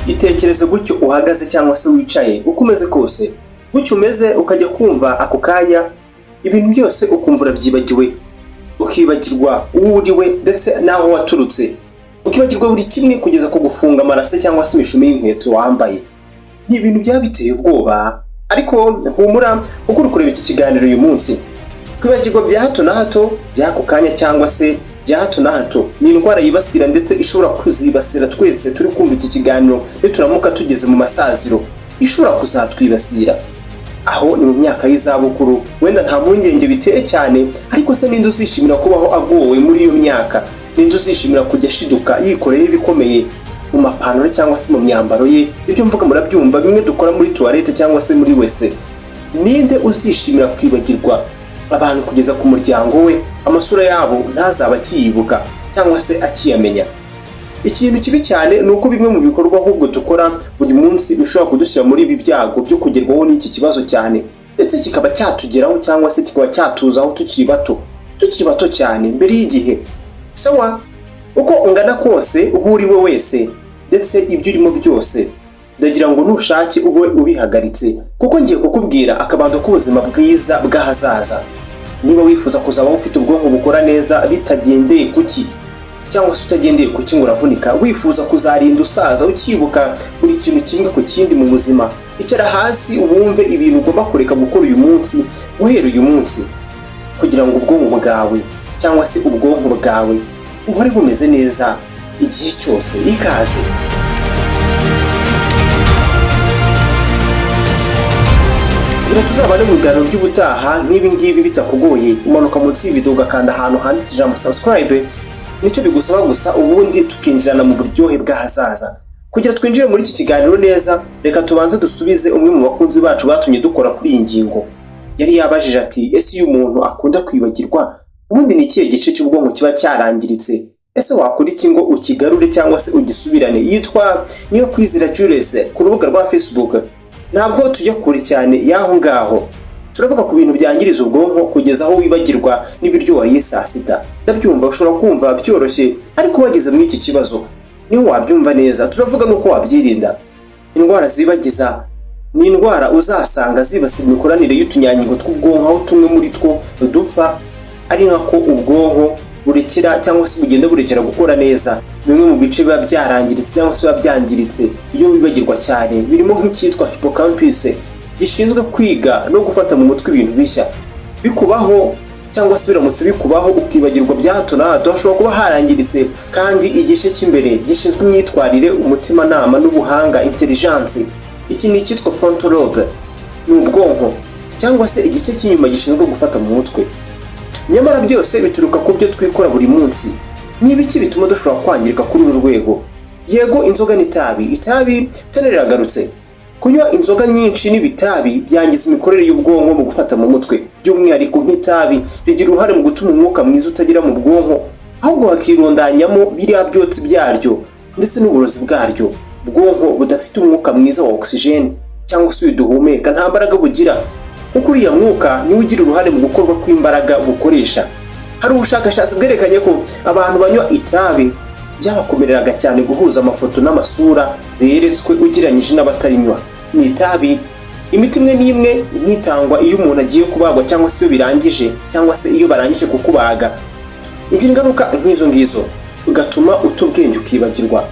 Itekereze gutyo uhagaze cyangwa se wicaye, uko umeze kose, gutyo umeze, ukajya kumva ako kanya ibintu byose ukumva urabyibagiwe, ukibagirwa uwo uriwe ndetse n'aho waturutse, ukibagirwa buri kimwe kugeza ku gufunga amarase cyangwa se imishumi y'inkweto wambaye. Ni ibintu byaba biteye ubwoba, ariko humura kuko uri kureba iki kiganiro uyu munsi. Kwibagirwa bya hato na hato by'ako kanya cyangwa se bya hato na hato ni indwara yibasira ndetse ishobora kuzibasira twese turi kumva iki kiganiro. Nituramuka tugeze mu masaziro, ishobora kuzatwibasira. Aho ni mu myaka y'izabukuru, wenda nta mpungenge biteye cyane, ariko se ninde uzishimira kubaho agowe muri iyo myaka? Ninde uzishimira kujya ashiduka yikoreyeho ibikomeye mu mapantaro cyangwa se mu myambaro ye? Ibyo mvuga murabyumva, bimwe dukora muri toilette cyangwa se muri WC. Ninde uzishimira kwibagirwa abantu kugeza ku muryango we, amasura yabo ntazaba akiyibuka cyangwa se akiyamenya? Ikintu kibi cyane ni uko bimwe mu bikorwa ahubwo dukora buri munsi bishobora kudushyira muri ibi byago byo kugerwaho n'iki kibazo cyane, ndetse kikaba cyatugeraho cyangwa se kikaba cyatuzaho tukiri bato, tukiri bato cyane, mbere y'igihe. Sawa, uko ungana kose, uwo uri we wese ndetse ibyo urimo byose, ndagira ngo nushake ube ubihagaritse, kuko ngiye kukubwira akabando k'ubuzima bwiza bw'ahazaza. Niba wifuza kuzabaho ufite ubwonko bukora neza bitagendeye kuki cyangwa se utagendeye kuki ngo uravunika, wifuza kuzarinda usaza ukibuka buri kintu kimwe ku kindi mu buzima, icara hasi wumve ibintu ugomba kureka gukora uyu munsi, guhera uyu munsi, kugira ngo ubwonko bwawe cyangwa se ubwonko bwawe buhore bumeze neza igihe cyose. Ikaze. Kugira tuzabane mu biganiro by'ubutaha nk'ibi ngibi bitakugoye, umanuka munsi y'ivideo ugakanda ahantu handitse ijambo "subscribe". Nicyo bigusaba gusa, ubundi tukinjirana mu buryohe bw'ahazaza. Kugira twinjire muri iki kiganiro neza, reka tubanze dusubize umwe mu bakunzi bacu batumye dukora kuri iyi ngingo. Yari yabajije ati: "Ese iyo umuntu akunda kwibagirwa, ubundi ni ikihe gice cy'ubwonko kiba cyarangiritse? Ese wakora iki ngo ukigarure cyangwa se ugisubirane?" Yitwa Niyo Kwizera Jules ku rubuga rwa Facebook. Ntabwo tujya kure cyane y'aho ngaho, turavuga ku bintu byangiriza ubwonko kugeza aho wibagirwa n'ibiryo wariye saa sita. Ndabyumva, ushobora kumva byoroshye, ariko wageze muri iki kibazo niho wabyumva neza. Turavuga n'uko wabyirinda. Indwara zibagiza ni indwara uzasanga zibasira imikoranire y'utunyangingo tw'ubwonko, aho tumwe muri two dupfa, ari nako ubwonko burekera cyangwa se bugenda burekera gukora neza. Bimwe mu bice biba byarangiritse cyangwa se biba byangiritse iyo wibagirwa cyane birimo nk'icyitwa hippocampus, gishinzwe kwiga no gufata mu mutwe ibintu bishya. Bikubaho cyangwa se biramutse bikubaho ukibagirwa bya hato na hato, hashobora kuba harangiritse kandi igice cy'imbere gishinzwe imyitwarire, umutimanama n'ubuhanga, intelligence. Iki ni icyitwa frontal lobe, ni ubwonko cyangwa se igice cy'inyuma gishinzwe gufata mu mutwe. Nyamara byose bituruka ku byo twikora buri munsi. Ni ibiki bituma dushobora kwangirika kuri uru rwego? Yego, inzoga n'itabi. Itabi tena riragarutse. Kunywa inzoga nyinshi n'ibitabi byangiza imikorere y'ubwonko mu gufata mu mutwe. By'umwihariko nk'itabi rigira uruhare mu gutuma umwuka mwiza utagera mu bwonko, ahubwo hakirundanyamo biriya byotsi byaryo ndetse n'uburozi bwaryo. Ubwonko budafite umwuka mwiza wa oxygen cyangwa se uyu duhumeka nta mbaraga bugira, kuko uriya mwuka niwo ugira uruhare mu gukorwa kw'imbaraga bukoresha. Hari ubushakashatsi bwerekanye ko abantu banywa itabi byabakomereraga cyane guhuza amafoto n'amasura beretswe ugereranyije n'abatarinywa. Ni itabi, imiti imwe n'imwe nk'itangwa iyo umuntu agiye kubagwa cyangwa se iyo birangije cyangwa se iyo barangije kukubaga, igira ingaruka nk'izo ngizo, bigatuma uta ubwenge ukibagirwa.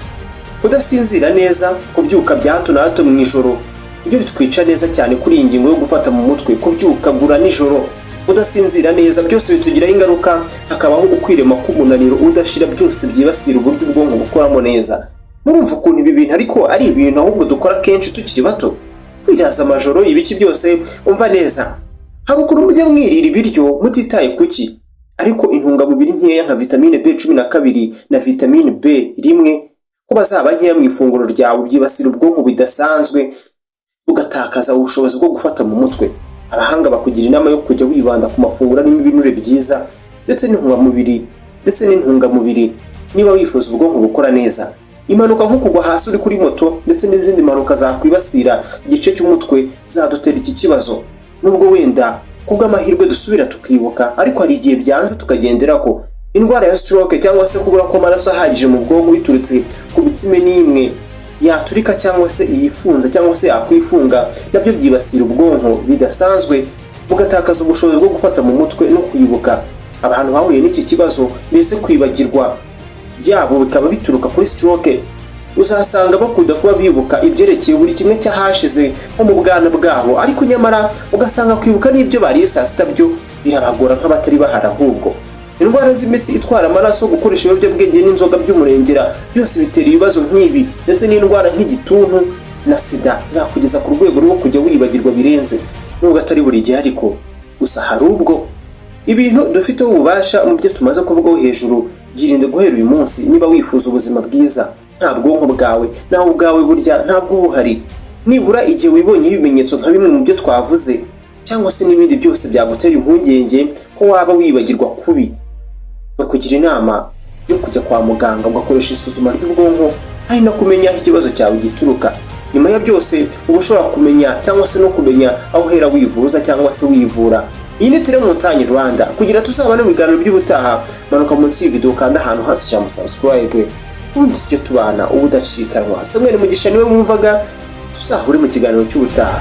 Kudasinzira neza, kubyuka bya hato na hato mu ijoro, ibyo bitwica neza cyane kuri iyi ngingo yo gufata mu mutwe. Kubyukagura nijoro, kudasinzira neza, byose bitugiraho ingaruka, hakabaho ukwirema k'umunaniro udashira, byose byibasira uburyo ubwonko bukoramo neza. Murumva ukuntu ibi bintu ariko ari ibintu ahubwo dukora kenshi tukiri bato, kwiraza amajoro, ibiki byose. Umva neza, hari ukuntu mujya mwirira ibiryo mutitaye kuki, ariko intungamubiri nkeya nka vitamine B12 na vitamine B1 kuba zaba nkeya mu ifunguro ryawe, byibasira ubwonko bidasanzwe, bugatakaza ubushobozi bwo gufata mu mutwe. Abahanga bakugira inama yo kujya wibanda ku mafunguro arimo ibinure byiza ndetse n'intungamubiri niba wifuza ubwonko bukora neza. Impanuka nko kugwa hasi uri kuri moto ndetse n'izindi mpanuka zakwibasira igice cy'umutwe zadutera iki kibazo. Nubwo wenda kubw'amahirwe dusubira tukibuka, ariko hari igihe byanze tukagendera ko indwara ya stroke cyangwa se kubura kw'amaraso ahagije mu bwonko biturutse ku mitsi imwe n'imwe. yaturika cyangwa se yifunze cyangwa se yakwifunga, nabyo byibasira ubwonko bidasanzwe, bugatakaza ubushobozi bwo gufata mu mutwe no kwibuka. Abantu bahuye n'iki kibazo, mbese kwibagirwa byabo bikaba bituruka kuri stroke, uzasanga bakunda kuba bibuka ibyerekeye buri kimwe cy'ahashize nko mu bwana bwabo, ariko nyamara ugasanga kwibuka n'ibyo bariye saa sita byo birabagora nk'abatari bahari. Ahubwo indwara z'imitsi itwara amaraso, gukoresha ibiyobyabwenge n'inzoga by'umurengera, byose bitera ibibazo nk'ibi, ndetse n'indwara nk'igituntu na sida zakugeza ku rwego rwo kujya wibagirwa birenze, nubwo atari buri gihe, ariko gusa hari ubwo. Ibintu dufiteho ububasha mu byo tumaze kuvugaho hejuru, byirinde guhera uyu munsi niba wifuza ubuzima bwiza. Nta bwonko bwawe nawe ubwawe burya ntabwo uba uhari. Nibura igihe wibonyeho ibimenyetso nka bimwe mu byo twavuze cyangwa se n'ibindi byose byagutera impungenge ko waba wibagirwa kubi, bakugira inama yo kujya kwa muganga ugakoresha isuzuma ry'ubwonko, hari no kumenya aho ikibazo cyawe gituruka. Nyuma ya byose uba ushobora kumenya cyangwa se no kumenya aho uhera wivuza cyangwa se wivura. Iyi ni Tele Montagne Rwanda. Kugira tuzabane mu biganiro by'ubutaha, manuka munsi y'iyi video, ukanda ahantu hasi ijambo subscribe, ubundi tujye tubana ubudacikanwa. Samuel Mugisha niwe mwumvaga, tuzahure mu kiganiro cy'ubutaha.